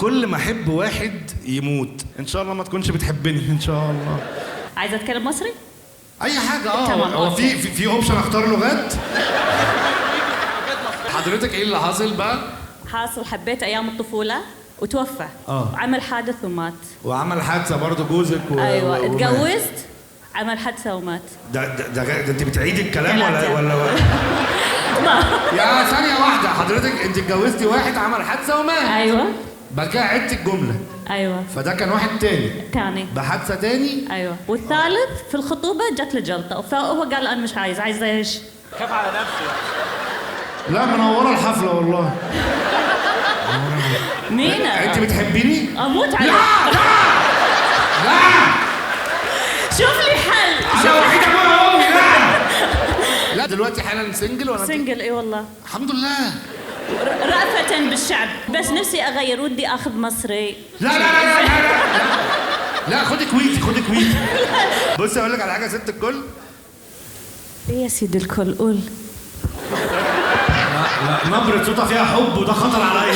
كل ما احب واحد يموت. ان شاء الله ما تكونش بتحبني ان شاء الله. عايزه اتكلم مصري؟ اي حاجة. اه تمام، هو okay. في option اختار لغات؟ حضرتك ايه اللي حاصل بقى؟ حاصل حبيت ايام الطفولة وتوفى. وعمل حادث ومات. وعمل حادثه برضه جوزك ايوه. ومات. اتجوزت، عمل حادثه ومات. ده انت بتعيدي الكلام ولا ثلاثة. ولا يا ثانية واحدة، حضرتك انت اتجوزتي واحد عمل حادثه ومات. ايوه. بعد كده عدت الجملة. ايوه. فده كان واحد تاني. تاني. بحادثة تاني. ايوه، والثالث في الخطوبة جات له جلطة، فهو قال انا مش عايز، عايز ايش؟ خاف على نفسه. لا منورة الحفلة والله. مين؟ انت بتحبيني؟ اموت عليك. لا لا لا، شوف لي حل. انا وحيد ابويا وامي. لا لا، دلوقتي حالا single ولا انت؟ single، اي والله. الحمد لله. رأفة بالشعب، بس نفسي اغير، ودي اخذ مصري. لا لا لا لا لا لا، لا خدي كويتي، خدي كويتي. بصي اقول لك على حاجة يا ست الكل. ايه يا سيدي الكل، قول. لا لا، نبرة صوتها فيها حب وده خطر عليا.